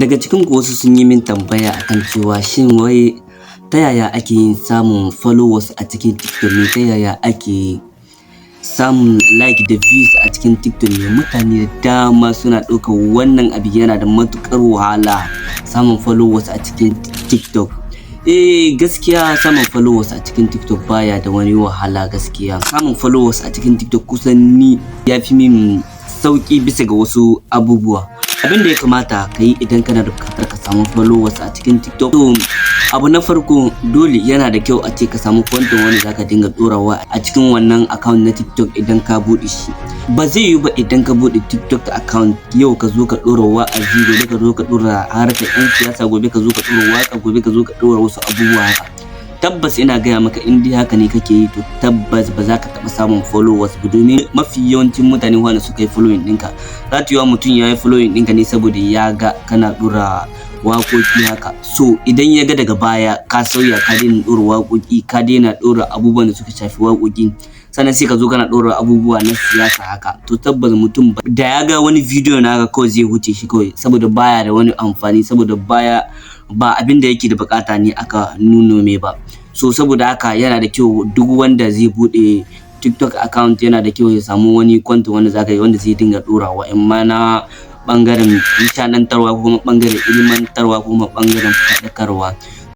Daga cikin ku wasu sun yi min tambaya akan cewa shin wai ta yaya ake yin samun followers a cikin TikTok ne, ta yaya ake samun like da views a cikin TikTok ne? Mutane da dama suna ɗaukar wannan abu yana da matuƙar wahala, samun followers a cikin TikTok. Eh, gaskiya samun followers a cikin TikTok baya da wani wahala. Gaskiya samun followers a cikin TikTok kusan ni ya fi min sauƙi bisa ga wasu abubuwa. Abin da ya kamata ka yi idan kana da buƙatar ka samu followers a cikin TikTok, to abu na farko, dole yana da kyau a ce ka samu content wanda zaka dinga ɗorawa a cikin wannan account na TikTok idan ka buɗe shi. Ba zai yiwu ba idan ka buɗe TikTok account yau ka zo ka ɗora wa'azi, gobe ka zo ka ɗora harkar 'yan siyasa, gobe ka zo ka ɗora waƙa, gobe ka zo ka ɗora wasu abubuwa haka. Tabbas ina gaya maka, in dai haka ne kake yi, to tabbas ba za ka taɓa samun followers ba, domin mafi yawancin mutane wanda suka yi following ɗinka, za ta yiwa mutum ya yi following ɗinka ne saboda ya ga kana ɗora waƙoƙi haka. So idan ya ga daga baya ka sauya, ka daina ɗora waƙoƙi, ka daina ɗora abubuwan da suka shafi waƙoƙi, sannan sai ka zo kana ɗora abubuwa na siyasa haka, to tabbas mutum da ya ga wani bidiyo naka kawai zai wuce shi kawai, saboda baya da wani amfani, saboda baya ba abin da yake da buƙata ne aka nuno mai ba. So saboda haka yana da kyau duk wanda zai buɗe TikTok account, yana da kyau ya samu wani content wanda zaka yi, wanda zai dinga ɗorawa, in ma na ɓangaren nishaɗantarwa ko kuma ɓangaren ilmantarwa ko kuma ɓangaren faɗakarwa.